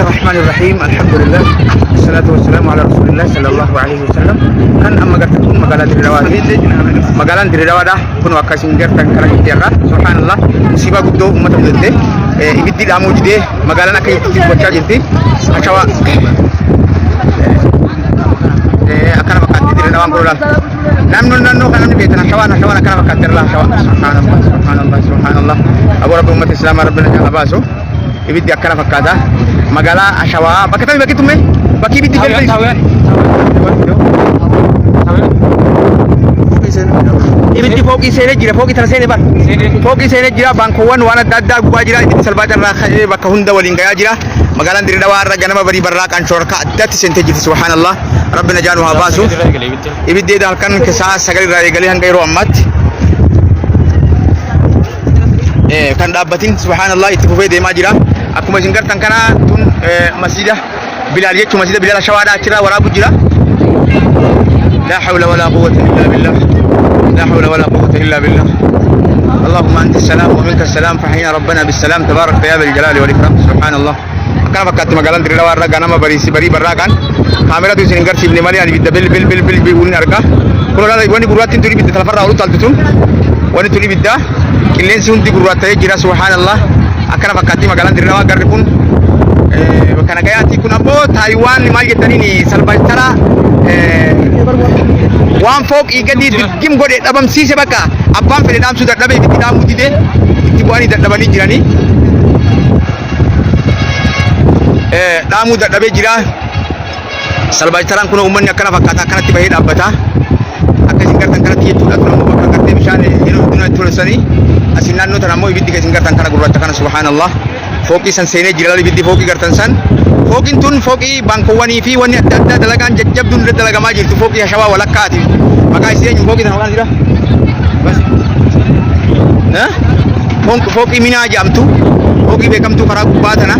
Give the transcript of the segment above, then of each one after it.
الرحمن الرحيم الحمد لله الصلاة والسلام على رسول الله صلى الله عليه وسلم kan amma gartan kun magaalaa Dirree Dawaati. Magaalaan Dirree Dawaadha. Kun akka isin gartan kana jirti irraa. Subhaanallah, musiibaa guddoo uummata mudatte. Ibiddi dhaamuu didee magaalaan akka jirtutti gubachaa jirti. Ashawaa akkana fakkaatti Dirree Dawaan kun laal. Naannoo naannoo kana namni beektan ashawaan ashawaan akkana fakkaatti irraa ashawaa. Subhaanallah, subhaanallah, subhaanallah. Aboo rabbi uummata islaamaa rabbi na baasu. Ibiddi akkana fakkaata. Magaalaa Ashawaa bakka tamii bakki tumme bakki ibiddi belbeli. Ibiddi fooqii seenee jira, fooqii tana seenee bar. Fooqii seenee jira, baankoowwan waan adda addaa gubaa jira, ibiddi salphaa carraa ka'ee bakka hunda waliin gayaa jira. Magaalaan Dirree Dhawaa irra ganama barii barraaqaan shororkaa addaatti seentee jirti, subhaanallah. Rabbi najaa nu haa baasu. Ibiddi eeda halkan sa'a 9 irraa eegalee hanga yeroo ammaatti kan dhaabbatin, subhaanallah, itti fufee deemaa jira. Akkuma isin gartan kana tun masjida Bilaal jechuun masjida Bilaal Ashawaadha, achirraa waraabu jira. لا حول ولا قوة إلا بالله، لا حول ولا قوة إلا بالله. اللهم أنت السلام ومنك السلام فحينا ربنا بالسلام تبارك يا ذا الجلال والإكرام. سبحان الله، akkana fakkaatti magaalaan Dirree Dhawaa irra ganama bariisi barii barraaqaan. Kaameratu isin hin garsiifne malee ani ibidda bil bil bil bil bil ni arga. Kun olaanaa wanni gurraattiin tun ibidda lafarraa ol utaaltu tun, wanni tun ibidda. Qilleensi hundi gurraatta'ee jira, subhaanallah. Akkana fakkaatti magaalaan Dirree Dhawaa garri kun kana gayaati. Kun ammoo Taayiwaan maal jettaniin salbaachara waan fooqii gadi dirgim godhe dhabamsiise. Bakka abbaan fedhe dhaamsuu dadhabe, ibiddi dhaamuu dide, itti bu'anii dadhabanii jiranii. Dhaamuu dadhabee jira. Salbaachtaraan kun uummanni akkana fakkaata, akkanatti bahee dhaabbata. Akka isin gartan kanatti jechuudha. Kun ammoo bakka gartee bishaan yeroo hedduu itti tolchanii asin naannoo tana ammoo ibiddi isin gartan kana gurraacha kana, subhaanallah. Fooqii san seenee jira laal ibiddi fooqii gartan san. Fooqiin tun fooqii baankoowwanii fi wanni adda addaa dalagaan jajjabduun irra dalagamaa jirtu, fooqii Hashawaa walakkaati. Maqaa isii eenyu fooqii tana maqaan jira? Bas. Fooqii Minaa jedhamtu, fooqii beekamtuu karaa gubbaa tana,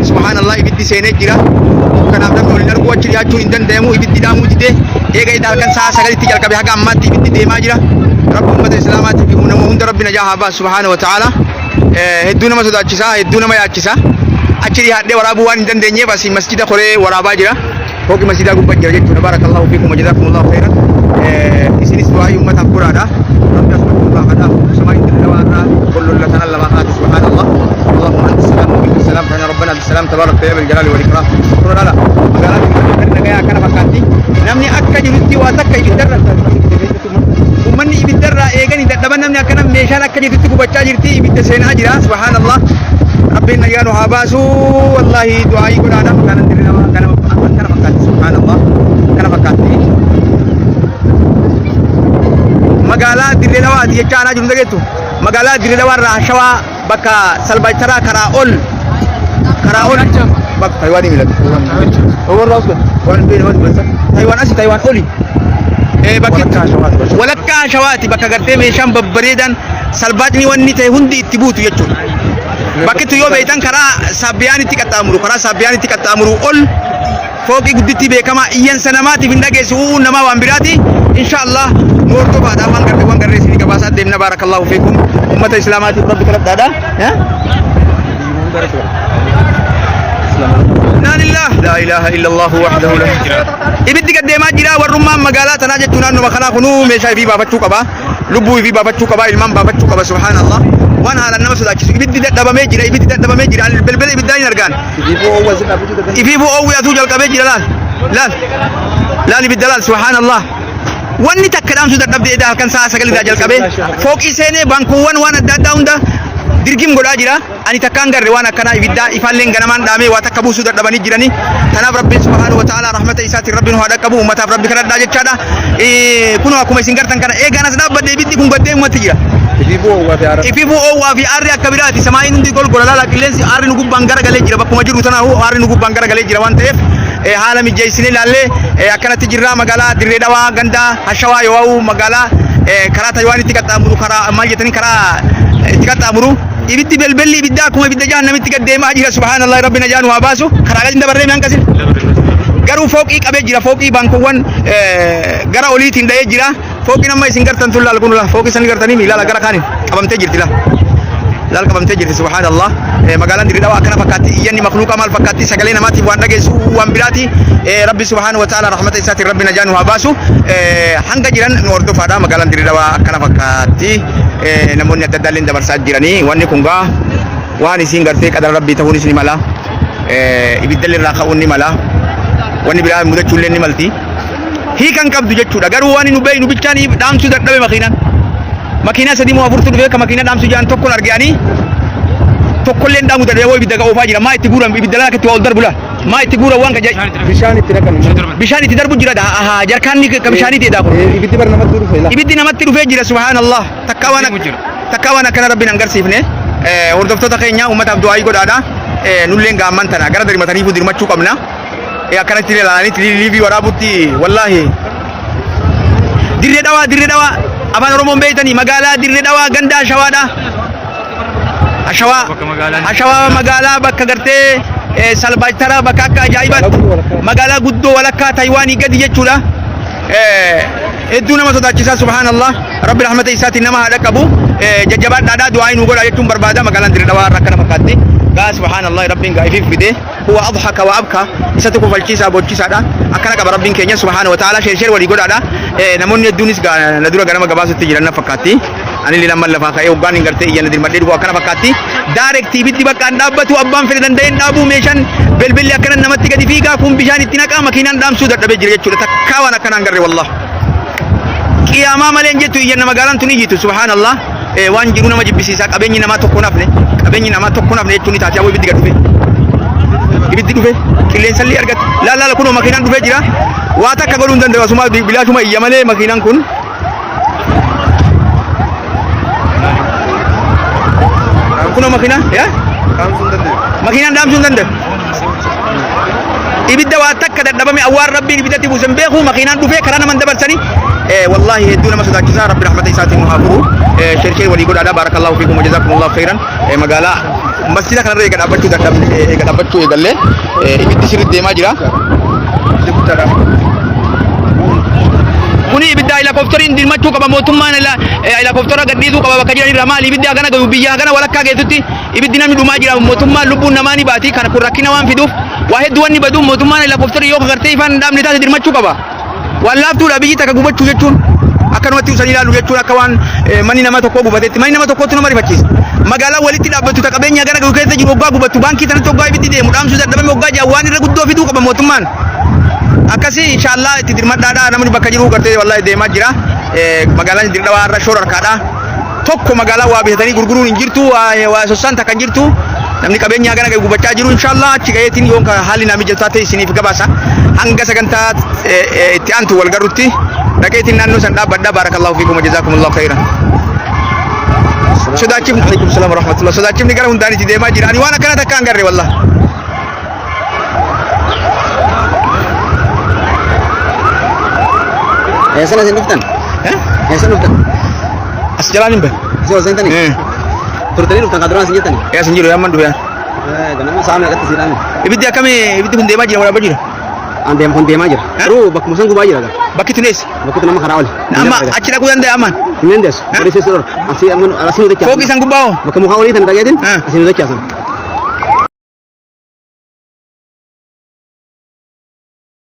subhaanallah, ibiddi seenee jira. Kanaaf namni waliin arguu achi dhiyaachuun hin danda'amu. Ibiddi dhaamuu didee eega itti halkan sa'a 9tti jalqabe haga ammaatti ibiddi deemaa jira. Rabbi uummata islaamaatiif fi nama hunda rabbi najaa haa baasu subhaana wa ta'ala. Hedduu nama sodaachisa, hedduu nama yaachisa. Achi dhiyaadhee waraabuu waan hin dandeenyeef asii masjida koree waraabaa jira. Fooqii masjidaa gubbaa jira jechuudha. Barakallahu fiikum wa jazakumullahu khairan. Isinis du'aa'ii uummataaf godhaadha. Rabbi asumatti nurraa haa dhaabu. Samaa hin dirree irraa gollolla tanan lama haati, subhaanallah. Allahumma anta salaam wa minka salaam fa rabbana bisalaam tabarak ya bil jalali wal ikram. Kun laala magaalaa Dirree nagayaa akkana fakkaatti. Namni akka jirutti waa takka ibiddarra uummanni ibiddarraa eeganii dadhaban, namni akkana meeshaan akka jirtutti gubachaa jirti, ibidda seenaa jira, subhaanallah. Rabbiin nagaa nu haa baasu. Wallahi du'aa'ii godhaadha. Magaalaan Dirree Dhawaa akkana akkana fakkaatti, subhaanallah, akkana fakkaatti. Magaalaa Dirree Dhawaati jecha aanaa jiru dhageettu. Magaalaa Dirree Dhawaa irraa Shawaa bakka Salbaachtaraa karaa ol, karaa ol bakka Taayiwaanii milatu. Waan beena waan dubbata. Taayiwaan asii, Taayiwaan oli. Bakki walakkaa Shawaati, bakka gartee meeshaan babbareedaan salbaacni wanni ta'e hundi itti buutu jechuudha. Bakki yoo beektan karaa Saabbiyaanitti qaxxaamuru, karaa Saabbiyaanitti qaxxaamuru ol fooqii gudditti beekamaa. Iyyansa namaatiif hin dhageessu, u'uun namaa waan biraati. Insha Allah nu hordofaadha, waan gartee waan garree isinii gabaasaa deemna. Baarakallahu fiikum, ummata islaamaatiif rabbi kadhadhaadha. Inna lillah la ilaha illa Allah wahdahu la Ibiddi gad deemaa jira. Warrummaan magaalaa tanaa jechuun naannoo kanaa kunuu meeshaa ifii baafachuu qaba, lubbuu ifii baafachuu qaba, ilmaan baafachuu qaba, subhaanallah. Waan haalaan nama sodaachisu, ibiddi dadhabamee jira, ibiddi dadhabamee jira. Belbela ibiddaa hin argaan. Ifiifuu oowwi atuu jalqabee jira. Laal, laal, laal, ibidda laal, subhaanallah. Wanni takka dhaamsuu dadhabde. Edaa halkan sa'a 9 irraa jalqabee fooqii seenee baankuuwwan waan adda addaa hunda dirgim godhaa jira. Ani takkaan garre waan akkanaa ibiddaa. Ifaalleen ganamaan dhaamee waa takka buusuu dadhabanii jiranii. Kanaaf rabbiin subhaanahu wa ta'ala rahmata isaatiin rabbiin haa dhaqqabu. Ummataaf rabbi kadhadhaa jechaadha. Kunoo akkuma isin gartan kana eegaan as dhaabbadhe ibiddi kun gaddee ummatti jira. Ififuu oowwaa fi aarri akka biraati. Samaa'iin hundi golgola laala. Qilleensi aarri nu gubbaan garagalee jira. Bakkuma jirru tanaahu aarri nu gubbaan garagalee jira waan ta'eef haala mijeessinee ilaallee akkanatti jirra. Magaalaa Dirree Dhawaa ganda Hashawaa yoo magaalaa karaa Taayiwaanitti qaxxaamuru, karaa maal jettanii karaa itti qaxxaamuru, ibiddi belbelli ibiddaa akkuma ibidda jahannamitti gad deemaa jira, subhaanallah. Rabbi najaa nu haa baasu. Karaa gadi dabarree mi hanqasin garuu fooqii qabee jira. Fooqii baankoowwan gara oliitiin dha'ee jira. Fooqiin amma isin gartan tun laal, kun laal, fooqii san gartanii mi laala, gara kaaniin qabamtee jirti. Laal, laal, qabamtee jirti, subhaanallah. Magaalaan Dirree Dhawaa akkana fakkaatti. Iyyanni makluuqaa maal fakkaatti? Sagalee namaatiif waan dhageessu waan biraati. Rabbi subhaanahu wa ta'ala rahmata isaatiin Rabbi najaa nu haa baasu. Hanga jiran nu hordofaadha. Magaalaan Dirree Dhawaa akkana fakkaatti. Namoonni adda addaa illee dabarsaa jiranii. Wanni kun gaa waan isiin gartee qadara Rabbii ta'uunis ni mala. Ibiddalli irraa ka'uun ni mala. Wanni biraa mudachuullee ni malti. Hiikan qabdu jechuudha. Garuu waan nu beeynu bichaan dhaamsuu dadhabe makiinaan. Makiinaa sadii moo afurtu dhufee ka makiinaa dhaamsu jaan tokkon arge ani tokkollee hin dhaamu dadhabe. Woo ibidda ga oofaa jira. Maa itti guuran ibidda laa itti waa ol darbu laa. Maa itti guuran waan ka Bishaan itti naqan. Bishaan itti darbu jira haa jarkaanni ka bishaanii ta'e kun. Ibiddi bar namatti dhufe laa. Ibiddi namatti dhufee jira, subhaanallah. Takkaa waan akkana Rabbiin hangarsiifne. Hordoftoota keenya, uummataaf du'aayii godhaadha. Nulleen gaamman tana gara dirmataniifuu dirmachuu qabna. Akkanatti ilaalanii liivii waraabutti wallaahi. Dirree Dhawaa, Dirree Dhawaa, afaan Oromoon beektanii, magaalaa Dirree Dhawaa, ganda Ashawaadha. Ashawaa Ashawaa magaalaa bakka gartee salbaajtara bakka akka ajaa'ibaatti magaalaa guddoo walakkaa Taayiwaanii gadi jechuudha. Hedduu nama sodaachisaa, subhaanallah. Rabbi rahmata isaatiin nama haadha qabu. Jajjabaadhaadhaa du'aa nu godhaa jechuun barbaada. Magaalaan Dirree Dhawaa irra akkana fakkaatti. Gaa subhaanallah, Rabbiin gaa ifiif fide. Huwa adhaka wa abka, isatu kofalchiisaa bochiisaadha. Akkana qaba Rabbiin keenya subhaana wa ta'ala. Share share walii godhaadha. Namoonni hedduunis gaa na dura ganama gabaasutti jiran na fakkaatti. Ani illee amma lafaa ka'ee hoggaan hin gartee iyyanna dirmadhee dhufu akkana fakkaatti. Direct ibiddi bakka hin dhaabbatu, abbaan fedhe danda'een dhaabuu, meeshaan belbelli akkana namatti gadi fiigaa, kun bishaan itti naqaa, makiinaan dhaamsuu dadhabee jira jechuudha. Takkaa waan akkanaa hin garre wallah. Qiyaamaa malee hin jettu iyyanna magaalaan tun iyyitu, subhaanallah. Waan jiru nama jibbisiisaa, qabeenyi namaa tokko nafne, qabeenyi namaa tokko nafne jechuun ni taate. Aboo ibiddi gad dhufe, ibiddi dhufe, qilleensallee argate. Laal laala, kunoo makiinaan dhufee jira. Waa takka godhuu hin danda'u, asuma bilaashuma iyya malee makiinaan kun. Kunoo makiinaan yaa makiinaan dhaamsuu hin danda'u. Ibidda waa takka dadhabame, awwaar Rabbiin ibiddatti buusan beeku, makiinaan dhufee karaa naman dabarsanii. Wallaahi hedduu nama sodaachisaa. Rabbi rahmata isaatiin nu haa furu. Share share walii godhaadha. Baarakallahu fiikum wa jazakumullahu khairan. Magaalaa masjida kanarra eega dhaabbachuu dadhabne, eega dhaabbachuu eegallee ibiddi sirriitti deemaa jira. Kuni ibidda helikooftariin dirmachuu qaba. Mootummaan helikooftara gadhiisuu qaba bakka jiran irraa. Maali ibiddi hagana gahu? Biyya hagana walakkaa geessutti ibiddi, namni dhumaa jira. Mootummaan lubbuun namaa ni baati. Kana kun rakkina waan fiduuf, waa hedduu wanni badu, mootummaan helikooftari yoo gartee ifaan hin dhaabne taate dirmachuu qaba. Waan laaftuudha biyyi takka gubachuu jechuun. Akkanumatti usanii ilaalu jechuun akka waan manni nama tokkoo gubatetti, manni nama tokkootti nama rifachiisa. Magaalaa walitti dhaabbattu ta qabeenya hagana gahu keessa jiru hoggaa gubattu, baankii sanatti hoggaa ibiddi deemu dhaamsuu dadhabame hoggaa jaa, waan irra guddoo fiduu qaba mootummaan. Akkasii inshaallah itti dirmadhaadha. Namni bakka jiru gartee wallahi deemaa jira. Magaalaan Dirree Dhawaa irra shoora harkaadha. Tokko magaalaa waa bitatanii gurguruun hin jirtu, waa sossaan takka hin jirtu. Namni qabeenya hagana gahu gubachaa jiru. Inshaallah achi gaheetiin yoon haalli naa mijataa ta'e isiniif gabaasa. Hanga sagantaa itti aantu wal garrutti dhaqeetiin naannoo san dhaabbadha. Baarakallahu fiikum wa jazaakumullahu khairan. Sodaachifni, alaikum salaam wa rahmatullah, sodaachifni gara hundaan itti deemaa jira. Ani waan akkana takka hin garre wallah. Eessan isin dhuftan? Eh? Eessan dhuftan? As jalaan hin bahe. Isin ol seentanii? Eh. Turtanii dhuftan kan duraan isin jettanii? Yaa sin jiru yamman dhufe. Ganama sa'a meeqatti si dhaame? Ibiddi akkamii? Ibiddi kun deemaa jira waraabaa jira? An deema kun deemaa jira. Eh? Garuu bakkuma san gubaa jira gaa. Bakki tun eessa? Bakki tun nama karaa oli. Amma achi dhaquu danda'a ammaan? Hin dandeessu. Eh? Horii seessu dhora. Asii amma asii nu dachaasan. Fooqii san gubbaa hoo? Bakka mukaa olii tana dhageetin Eh. asii nu dachaasan.